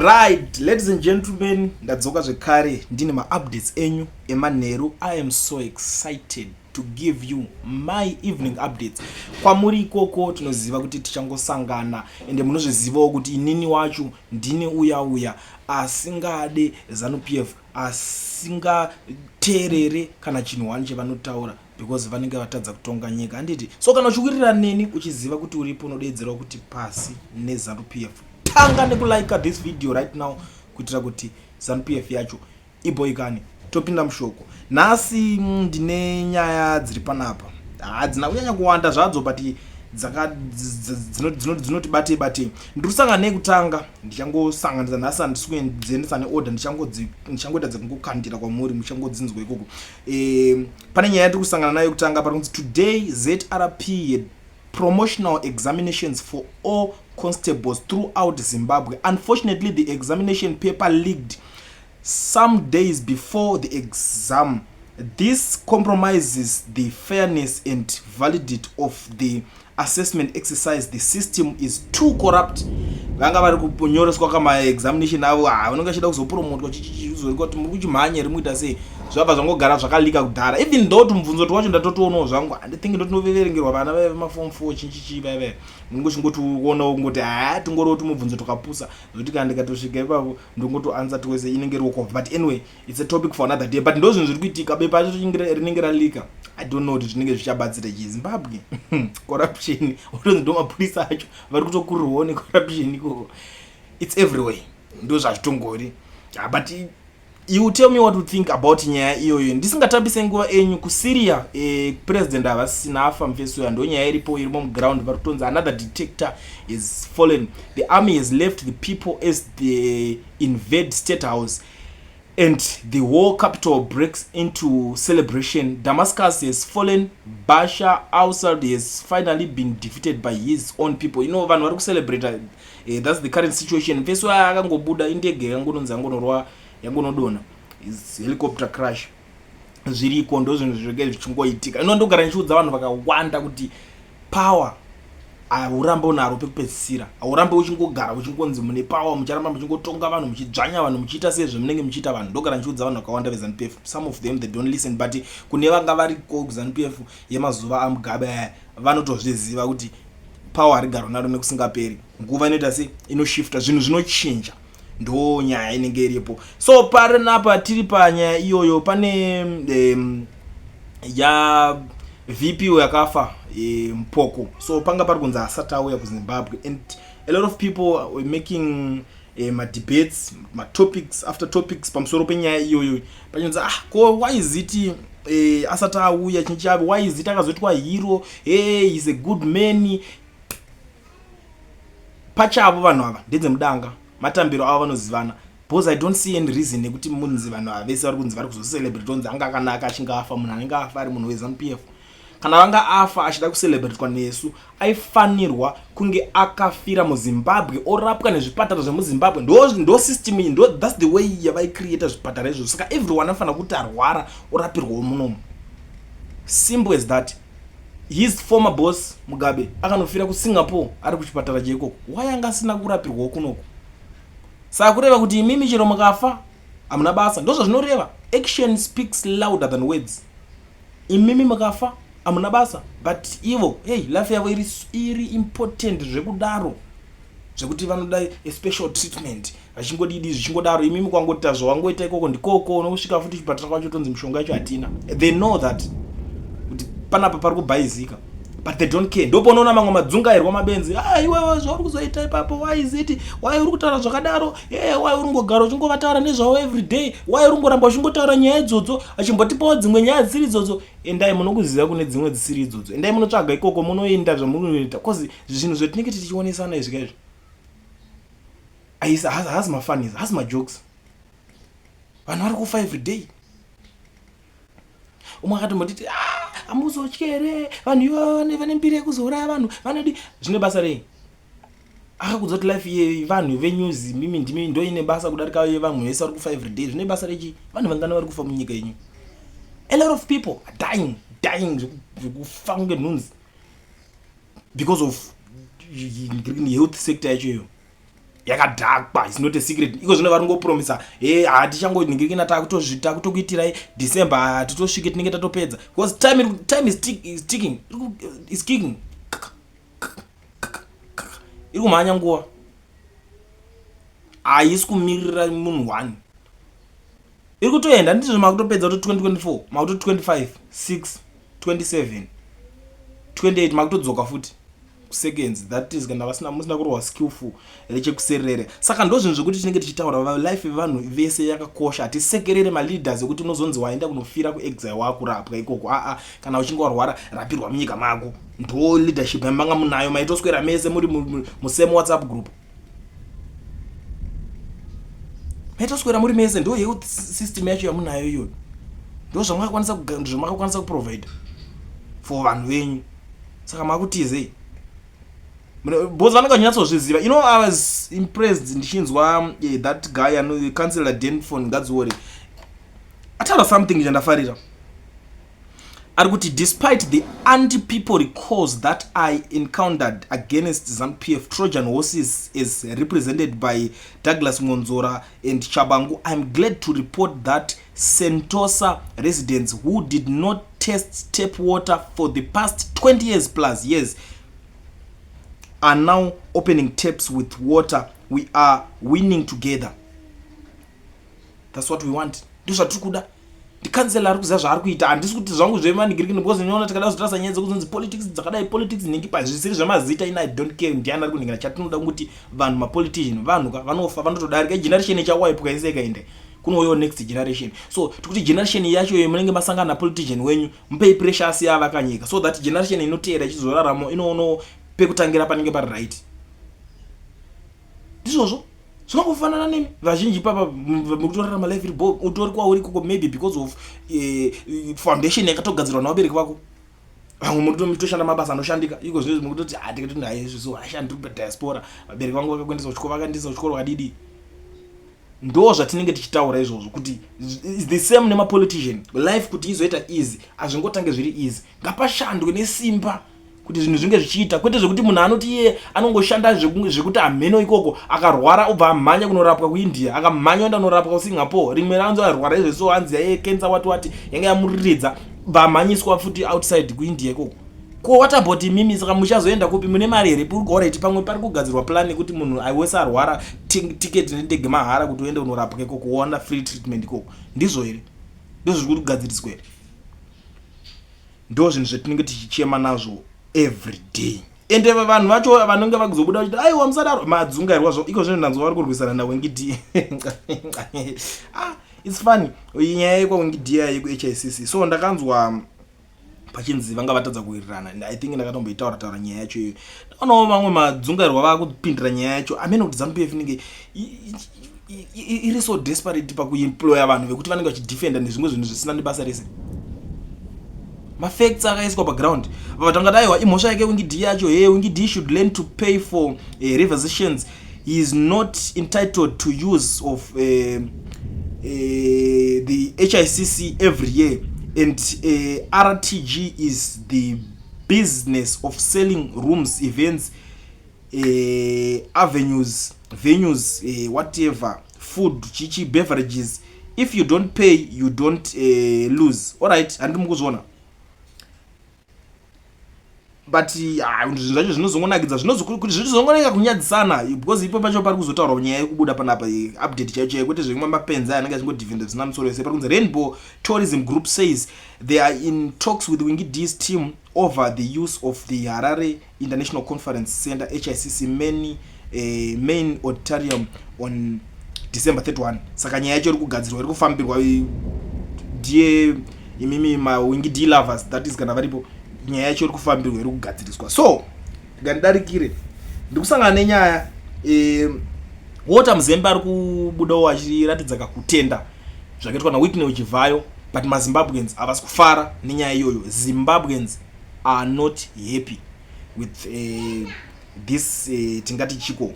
Right, ladies and gentlemen, ndadzoka zvekare ndine maupdates enyu emanheru. I am so excited to give you my evening updates. Kwamuri ikoko tinoziva kuti tichangosangana, ende munozvizivawo kuti inini wacho ndini uya uya asingade ZANU PF, asingateerere kana chinhu one chevanotaura, because vanenge vatadza kutonga nyika, handiti? So kana uchiwirirana neni, uchiziva kuti uripo, unodeedzerawo kuti pasi neZANU PF. Tanga nekulike this video right now kuitira kuti ZANU PF yacho iboikane. Topinda mushoko. Nhasi ndine nyaya dziri panapa, hadzina kunyanya kuwanda zvadzo, but dzinoti batei batei. Ndiri kusangana nekutanga, ndichangosanganisa nhasi, handisi kudziendesa neorder, ndichangoita dzekungokandira kwamuri, muchangodzinzwa ikoko. Pane nyaya yatiri kusangana nayo kutanga, pari kunzi today ZRP had promotional examinations for all constables throughout Zimbabwe. Unfortunately, the examination paper leaked some days before the exam. This compromises the fairness and validity of the assessment exercise. The system is too corrupt. Vanga vari kunyoreswa kamaexamination avo, ha, vanenge vachida kuzopromotwa, chichichizoikwa kuti muri kuchimhanya here, muita sei? Zvabva zvangogara zvakaleaka kudhara, even though tumubvunzo twacho ndatotionawo zvangu. Handithink ndotonoverengerwa vana vaiva maform 4, chinchichi vaiva munenge uchingotionawo, kungoti ha, tingoriwo tumubvunzo twakapusa zvokuti kana ndikatosvika ipapo ndongotoansa twese, inenge iri walkover. But anyway, it's a topic for another day. But ndo zvinhu zviri kuitika, bepa racho rinenge raleaka. I don't know kuti zvinenge zvichabatsira chii. Zimbabwe, corruption, otonzi ndo mapurisa acho vari kutokurirwawo necorruption ikoko. It's everywhere, ndo zvazvitongori. But you tell me what you think about nyaya iyoyo. Ndisingatambise nguva enyu, kuSyria president havasina, afa mufesoya. Ndo nyaya iripo, irimo muground. Vari kutonzi another dictator is fallen. The army has left the people as they invade State House and the whole capital breaks into celebration. Damascus has fallen. Bashar al-Assad has finally been defeated by his own people. Vanhu vari kucelebrate. That's the current situation. Mfeso akangobuda, indege yangononzi yangonorwa, yangonodonha, is helicopter crash. Zviriko, ndo zvinhu zvinenge zvichingoitika. Ino ndogara ndichiudza vanhu vakawanda kuti power haurambe unaro pekupedzisira. Haurambe uchingogara uchingonzi mune power, mucharamba muchingotonga vanhu, muchidzvanya vanhu, muchiita sezvamunenge muchiita vanhu. Ndogara ndichiudza vanhu vakawanda veZANU PF. Some of them, they don't listen, but kune vanga variko kuZANU PF yemazuva aMugabe aya, vanotozviziva kuti power harigaro naro nekusingaperi. Nguva inoita se inoshifta, zvinhu zvinochinja, ndo nyaya inenge iripo. So parinapa tiri panyaya iyoyo, pane ya VP yakafa, Mphoko. So panga pari kunzi asati auya kuZimbabwe, and a lot of people were making madebates, matopics after topics pamusoro penyaya iyoyo. Pachinzi, ah, ko why is it asati auya chinchavi? Why is it akazoitwa hero? Hey, is a good man. Pachavo vanhu ava ndedzemudanga, matambiro avo vanozivana, because I don't see any reason nekuti munzi vanhu ava vese vari kunzi vari kuzocelebrate, onzi anga akanaka achinge afa. Munhu anenge afa ari munhu weZANU PF, kana vanga afa achida kucelebratwa nesu, aifanirwa kunge akafira muZimbabwe, orapwa nezvipatara zvemuZimbabwe. Ndo system iyi, ndo that's the way yavaicreata zvipatara izvozvo. Saka everyone anofanira kuti arwara orapirwawo munomu, simple as that. His former boss Mugabe akanofira kuSingapore ari kuchipatara cheikoko. Why anga asina kurapirwawo kunoko? Saka kureva kuti imimi chero mukafa hamuna basa, ndo zvazvinoreva. Action speaks louder than words. Imimi mukafa hamuna basa, but ivo, hey, life yavo iri important zvekudaro zvekuti vanoda a special treatment, vachingodidi zvichingodaro. Imimi kwangoti zvawangoita ikoko ndikoko, unosvika futi chipatara kwacho tonzi mishonga yacho hatina. They know that kuti panapa pari kubhaizika, but they don't care. Ndoponoona mamwe madzungairwa, mabenzi. Ah, iwewe zvauri kuzoita ipapo, why is it, why uri kutaura zvakadaro? E, why uri ngogara uchingovataura nezvavo every day? Why uri ngoramba uchingotaura nyaya idzodzo, achimbotipawo dzimwe nyaya dzisiri idzodzo? Endai munokuziva kune dzimwe dzisiri idzodzo, endai munotsvaga ikoko, munoenda zvamunoita, cause zvinhu zvetinenge tichionesana izvi kaizvi haasi mafunnies, haasi majokes. Vanhu vari kufa every day. Umwe akatombotiti, ah, hamuzotyi here? Vanhu ivava vane mbiri yekuzouraya vanhu, vanodi. Zvine basa rei? Akakudza kuti life yevanhu venews, mimi ndimi ndoine basa kudarika yevanhu vese vari kufa every day? Zvine basa rechi? Vanhu vangana vari kufa munyika yenyu? A lot of people are dying, dying zvekufa kunge nhunzi because of health sector yacho iyo. Yakadhakwa, is not a secret. Iko zvino vari ngopromisa e hatichangoningirikina, takutokuitirai December, hatitosvike tinenge tatopedza, because time is ticking, is kicking, iri kumhanya. Nguva haisi kumirira munhu one, iri kutoenda. Ndizvo makutopedza kuti 2024, makuto 25, 6, 27, 28, makutodzoka futi seconds. That is kana vasina, musina kurwa skillful rechekuserere. Saka ndo zvinhu zvekuti tinenge tichitaura, life yevanhu vese yakakosha. Hatisekerere maleaders ekuti unozonzi waenda kunofira kuexile, wakurapwa ikoko. Aa, kana uchinge warwara, rapirwa munyika mako. Ndo leadership yamanga munayo, maitoswera mese muri musame WhatsApp group, maitoswera muri mese. Ndo health system yacho yamunayo iyoyo, ndo zvamakakwanisa kuprovide for vanhu venyu. Saka makutizei? Because vanenge vachinyatsozviziva. I was impressed ndichinzwa that guy ano Councillor Denfon Ngadziore ataura something chandafarira. Ari kuti, "Despite the anti-people recalls that I encountered against ZANU-PF Trojan horses as represented by Douglas Mwonzora and Tshabangu, I'm glad to report that Sentosa residents who did not test tap water for the past 20 years plus years are now opening taps with water. We are winning together." That's what we want, ndo zvatiri kuda. Ndikansela ari kuziva zvaari kuita. Handisi kuti zvangu zvemanigirikini, because ndinoona tikada kuzotarisa nyaya dzekuzonzi politics dzakadai, politics nhingi pa zvisiri zvemazita, ina I don't care ndiani ari kunhingira. Chatinoda kuti vanhu, mapolitician, vanhu ka vanofa, vanotodarika. Generation ichawaipwa ise ikaenda, kunouyawo next generation. So tikuti generation yacho iyo munenge masangana napolitician wenyu, mupei pressure asiya avakanyika, so that generation inoteera ichizoraramo inoonawo pekutangira panenge pari right. Ndizvozvo zvinongofanana nemi vazhinji papa mukutorarama life iri bo, utori kwauri ikoko maybe because of foundation yakatogadzirwa navabereki vako. Vamwe mutoshanda mabasa anoshandika iko zvinezvi, mukutoti hatikati haizviso hashandi diaspora, vabereki vangu vakakuendesa kuchikoro, vakaendesa kuchikoro, vadidi. Ndo zvatinenge tichitaura izvozvo, kuti is the same nemapolitician life. Kuti izoita easy, hazvingotange zviri easy. Ngapashandwe nesimba kuti zvinhu zvinge zvichiita, kwete zvekuti munhu anoti iye anongoshanda zvekuti hamheno ikoko, akarwara obva amhanya kunorapwa kuIndia, akamhanya oenda kunorapwa kuSingapore. Rimwe ranzo arwara izveso, hanzi yaiye cancer, wati wati yanga yamuriridza, bva amhanyiswa futi outside kuIndia ikoko. Ko what about imimi? Saka muchazoenda kupi? Mune mari here? Alright, pamwe pari kugadzirwa plan yekuti munhu wese arwara, tiketi nendege mahara kuti uende kunorapwa ikoko, wowana free treatment ikoko. Ndizvo here? Ndizvo zviri kugadziriswa here? Ndo zvinhu zvetinenge tichichema nazvo every day. Ende vanhu vacho vanenge vakuzobuda vachiti aiwa, musadaro, madzungairwa zvo. Iko zvino ndanzwa vari kurwisana naWinky D. Ah, it's funny, nyaya yekwaWinky D yekuHICC. So ndakanzwa pachinzi vanga vatadza kuwirirana. I think ndakatomboitaura taura nyaya yacho iyoyo. Ndaonawo vamwe madzungairwa vakupindira nyaya yacho amene, kuti ZANU PF inenge iri so desperate pakuemploya vanhu vekuti vanenge vachidefenda nezvimwe zvinhu zvisina nebasa rese. Mafacts akaiswa paground, vatangati aiwa, imhosva yake Winky D yacho. Hey, Winky D should learn to pay for reversations. He is not entitled to use of the HICC every year, and RTG is the business of selling rooms, events, avenues, venues, whatever, food, chichi, beverages. If you don't pay, you don't lose. Alright, handiri mukuzviona, but zvinhu zvacho zvinozongonakidza, zvinozongoneka kunyadzisana, because ipo pacho pari kuzotaurwa nyaya yekubuda panapa, update chaiyo chaiyo, kwete zvemwe mapenzi aya anenge achingodefenda zvisina musoro yese. Pari kunzi Rainbow Tourism Group says they are in talks with Winky D's team over the use of the Harare International Conference Center, HICC, main auditorium on December 31. Saka nyaya yacho iri kugadzirwa, iri kufambirwa. Ndiye imimi maWinky D lovers, that is kana varipo, nyaya yacho iri kufambirwa, iri kugadziriswa. So ngandidarikire, ndikusangana nenyaya Walter Mzembi ari kubudawo achiratidza kakutenda zvakaitwa naWicknell Chivayo, but maZimbabweans havasi kufara nenyaya iyoyo. Zimbabweans are not happy with this tingati chiko,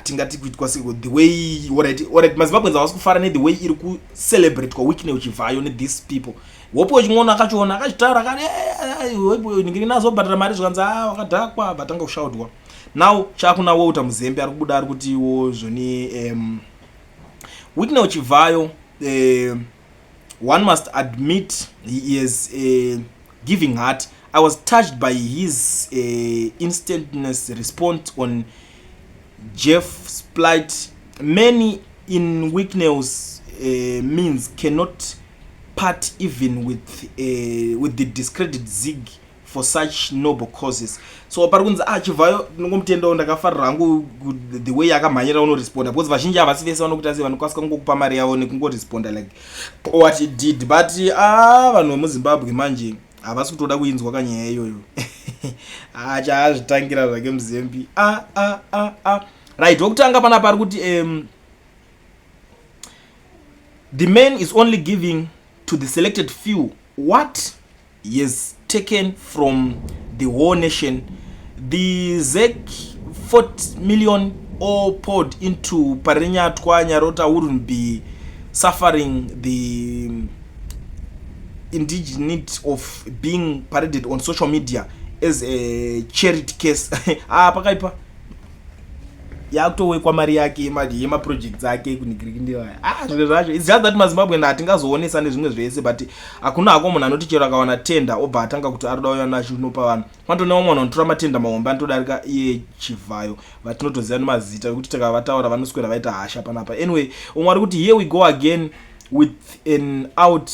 tingati kuitwa seko, the way, alright, maZimbabweans havasi kufara nethe way iri kucelebratwa Wicknell Chivayo nethese people. Hope wechimwono akachiona, akachitaura, akati ndingiri nazobhadhara mari, zvikanzi a wakadhakwa, vatanga kushaudwa. Now chakuna Walter Muzembe ari kubuda ari kutiwo zvoni Wicknell Chivayo, one must admit he is a giving heart. I was touched by his instantaneous response on Jeff's plight. Many in Wicknell's means cannot part even with the discredit zig for such noble causes. So pari kunzi, ah, Chivhayo ndinongomutendawo, ndakafarira hangu the way akamhanyira unoresponda, because vazhinji havasi vese vanokuita sei, vanokwanisa kungokupa mari yavo nekungoresponda like what he did. But ah, vanhu vemuZimbabwe manje havasi kutoda kuinzwa kanyaya iyoyo. Achaazvitangira zvake Muzembi. Ah, ah, ah, ah. Right, wokutanga panapa ari kuti the man is only giving to the selected few what he has taken from the whole nation. The ZEC 40 million all poured into Parirenyatwa, Nyarota wouldn't be suffering the indignity of being paraded on social media as a charity case. Ah, pakaipa, yakutowekwa mari yake yemaprojects ake kunigirikindiwaya. Ah, zviro zvacho, it's just that maZimbabwe hatingazoonesa nezvimwe zvese, but hakuna hako munhu anoti chero akawana tender obva atanga kuti ari kuda uya nacho unopa vanhu. Panotone vamwe vanhu vanotora matender mahombe anotodarika iye Chivhayo, vatinotoziva nemazita ekuti takavataura vanoswera vaita hasha panapa. Anyway, umwe ari kuti, "Here we go again with an out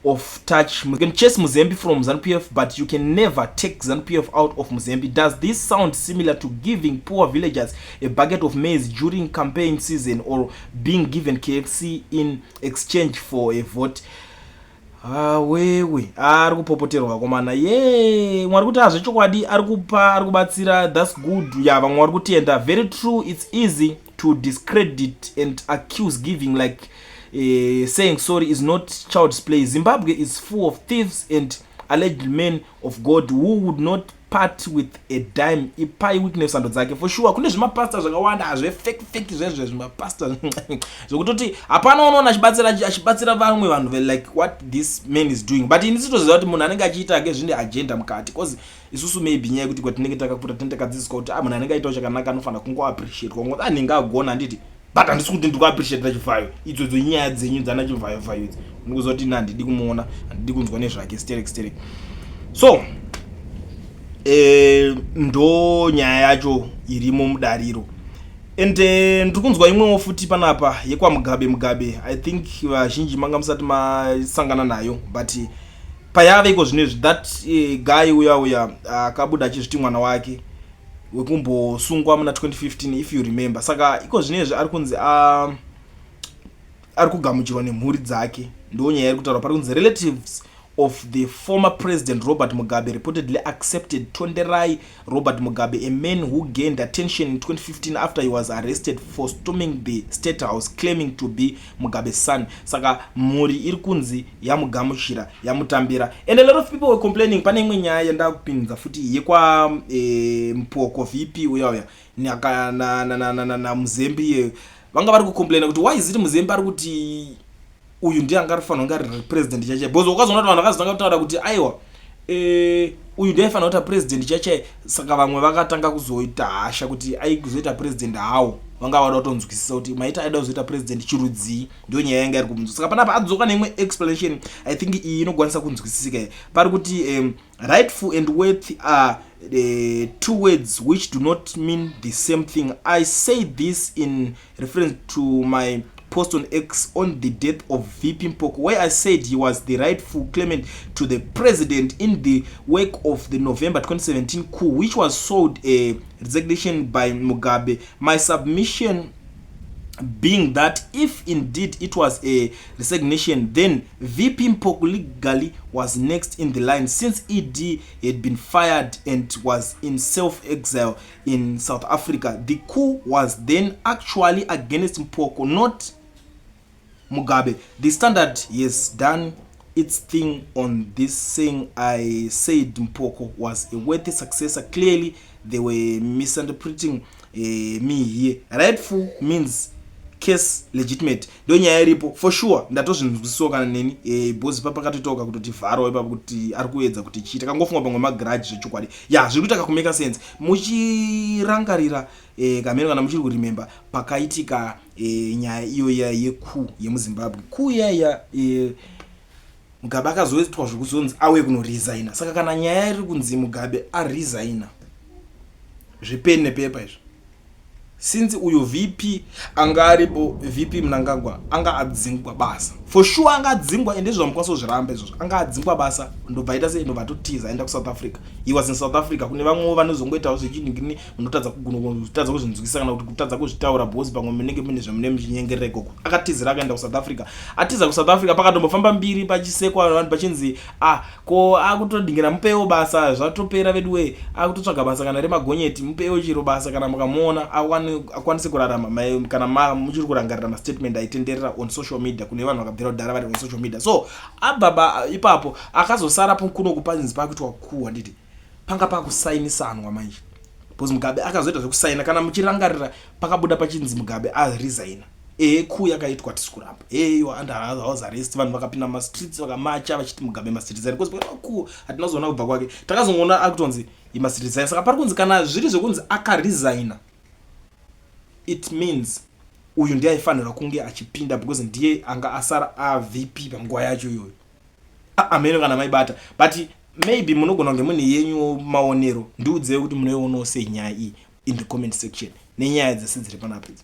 of touch. You can chase Muzembi from ZANU-PF, but you can never take ZANU-PF out of Muzembi. Does this sound similar to giving poor villagers a bucket of maize during campaign season or being given KFC in exchange for a vote?" Wewe ari kupopoterwa, vakomana ye. Mwari kuti hazvechokwadi ari kupa, ari kubatsira, that's good. Ya, vamwe vari kutenda, "Very true. It's easy to discredit and accuse. Giving like saying sorry is not child's play. Zimbabwe is full of thieves and alleged men of God who would not part with a dime. Ipai Wicknell sando dzake for sure." Kune zvimapasta zvakawanda zvefake fake zvezve, zvimapasta zvekutoti hapana unoona achibatsira vamwe vanhu like what this man is doing. But ini sitoziva kuti munhu anenge achiita ke zvine agenda mukati, because isusu maybe nyaya yekuti kwatinenge takakura tinenge takadzidziswa kuti, ah, munhu anenge aitawo chakanaka anofanira kungoappreciatwa, anenge agona, handiti? But handisi kuti ndiri kuappreciatira Chivhayo. Idzodzo inyaya dzenyu dzana Chivhayo vhayo idzi. Ndikuziva kuti ini handidi kumuona, handidi kunzwa nezvake sterek sterek. So ndo nyaya yacho irimo mudariro. And ndiri kunzwa imwewo futi panapa yekwaMugabe. Mugabe, I think vazhinji manga musati masangana nayo, but payave iko zvino izvi, that guy uya uya akabuda achizviti mwana wake wekumbosungwa muna 2015, if you remember. Saka iko zvino izvi ari kunzi ari kugamuchirwa nemhuri dzake. Ndo nyaya iri kutaurwa. Pari kunzi relatives of the former president Robert Mugabe reportedly accepted Tonderai Robert Mugabe, a man who gained attention in 2015 after he was arrested for storming the State House claiming to be Mugabe's son. Saka mhuri iri kunzi yamugamuchira, yamutambira, and a lot of people were complaining. Pane imwe nyaya yandakupinza futi yekwa Mpoko, VP uya uya naMuzembi. Vanga vari kucomplaina kuti why is it Muzembi ari kuti uyu ndiye anga arifanira kunge ari president chaichai? Because ukazoona kuti vanhu vakazotanga kutaura kuti aiwa, uyu ndiye aifanira kuita president chaichai. Saka vamwe vakatanga kuzoita hasha kuti aizoita president hawo. Vanga vada kutonzwisisa kuti maita aida kuzoita president chirudzii. Ndo nyaya yanga iri kubvunzwa. Saka panapa adzoka neimwe explanation. I think iyi inokwanisa kunzwisisika. Pari kuti "Rightful and worth are two words which do not mean the same thing. I say this in reference to my post on X on the death of VP Mpoko, where I said he was the rightful claimant to the president in the wake of the November 2017 coup, which was sold a resignation by Mugabe. My submission being that if indeed it was a resignation, then VP Mpoko legally was next in the line, since ED had been fired and was in self-exile in South Africa. The coup was then actually against Mpoko, not Mugabe. The Standard has done its thing on this, saying I said Mpoko was a worthy successor. Clearly they were misinterpreting me here. Rightful means Case legitimate, ndo nyaya iripo for sure. Ndatozvinzwisiwa kana neni because papakatoitoka kutoti vharawo ipapo kuti ari kuedza kuti chii. Takangofunga pamwe magrudge zvechokwadi. Ya, zviri kuita kakumeka sense muchirangarira kamene kana muchiri kuremember pakaitika nyaya iyoya yecoup yemuZimbabwe, coup iyaiya Mugabe akazoitwa zvekuzonzi auye kunoresigna. Saka kana nyaya iri kunzi Mugabe aresigna zvepeni nepepa izvo, since uyo VP anga aripo, VP Mnangagwa, anga adzingwa basa for sure, anga adzingwa, ende izvo hamukwanisa kuzviramba izvozvo. Anga adzingwa basa, ndobva aita sei? Ndobva atotiza, aenda kuSouth Africa. He was in South Africa. Kune vamwewo vanozongoitawo zvechiningini, munotadza kutadza kuzvinzwisa kana kuti kutadza kuzvitaura because pamwe munenge mune zvamune muchinyengerera ikoko. Akatizira, akaenda kuSouth Africa. Atiza kuSouth Africa, pakatombofamba mbiri, pachisekwa vanhu, pachinzi, "Ah, ko akutodingira, mupewo basa, zvatopera vedu wee, akutotsvaga basa kana remagonyeti, mupewo chiro basa kana mukamuona akwanise kurarama." Kana muchiri kurangarira mastatement aitenderera on social media, kune vanhu vakabvira kudhara vari on social media. So abva ipapo akazosarapo kuno kupanzi pakuitwa coup, handiti? Panga pakusainisanwa manje because Mugabe akazoita zvekusaina. Kana muchirangarira, pakabuda pachinzi Mugabe aresigna. Ehe, coup yakaitwa, tisi kuramba. Eyo under house arrest, vanhu vakapinda mumastreets, vakamacha vachiti Mugabe must resign because pakaitwa coup hatina kuzoona kubva kwake. Takazongoona akutonzi he must resign. Saka pari kunzi kana zviri zvekunzi akaresigna, it means uyu ndiye aifanirwa kunge achipinda because ndiye anga asara aVP panguva yacho iyoyo. Ameno kana maibata, but maybe munogona kunge mune yenyu maonero. Ndiudzei kuti munoionawo sei nyaya iyi in the comment section nenyaya dzese dziri panapa idzi.